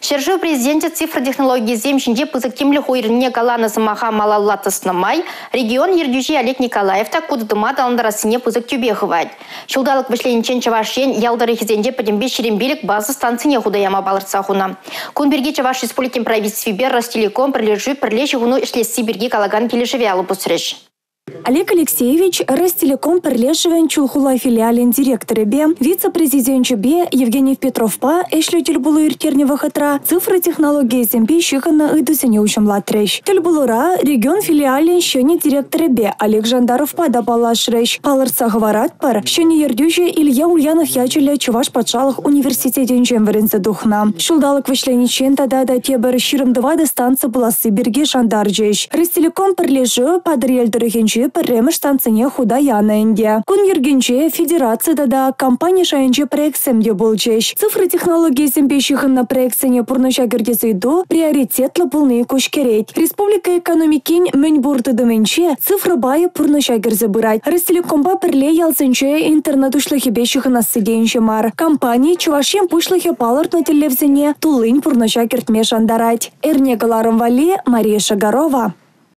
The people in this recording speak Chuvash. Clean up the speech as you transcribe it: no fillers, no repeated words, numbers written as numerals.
Ҫӗршыв Президенчӗ цифра технологийӗсем ҫинче пысӑк тимлӗх уйӑрнине каланӑ сӑмаха малалла тӑснӑ май, регион ертӳҫи Олег Николаев та ку тытӑма аталантарассине пысӑк тӳпе хывать. Ҫулталӑк вӗҫлениччен Чӑваш Ен ял тӑрӑхӗсенче пӗтӗмпе 25 база станцине хута яма палӑртса хунӑ. Кун пирки Чӑваш Республикин Правительствипе Ростелеком пӗрлешӳ пӗрле ҫыхӑну ӗҫлесси пирки калакан килӗшӗве алӑ пусрӗҫ. Олег Алексеевич Ростелеком пӗрлешӗвӗн Чулхула филиалӗн директорӗпе, вице-президенчӗпе Евгений Петровпа ӗҫлӗ тӗлпулу ирттернӗ вӑхӑтра цифра технологийӗсемпе ҫыхӑннӑ ыйтусене уҫӑмлатрӗҫ. Тӗлпулура регион филиалӗн ҫӗнӗ директорӗпе Олег Жандаровпа та паллашрӗҫ. Палӑртса хӑваратпӑр, ҫӗнӗ ертӳҫӗ Илья Ульянов ячӗллӗ Чӑваш патшалӑх университетӗнчен вӗренсе тухнӑ. Ҫулталӑк вӗҫлениччен тата та тепӗр 24 станци пуласси пирки шантарчӗҫ. Ростелеком пӗрлешӳ Патӑрьел тӑрӑхӗнчи пӗрремӗш станцине хута янӑ ӗнтӗ. Кун йӗркинче федераци тата компани шайӗнчи проектсем те пулчӗҫ. Цифра технологийӗсемпе ҫыхӑннӑ проектсене пурнӑҫа кӗртес ыйту приоритетлӑ пулни куҫкӗрет. Республика экономикин мӗнпур тытӑмӗнче цифра пайӗ пурнӑҫа кӗрсе пырать. Ростелекомпа пӗрле ялсенче интернет уҫлӑхӗпе ҫыхӑнасси те инҫе мар. Компани Чӑваш Ен Пуҫлӑхӗ палӑртнӑ тӗллевсене туллин пурнӑҫа кӗртме шантарать. Эрне кӑларӑм валли Мария Шагарова.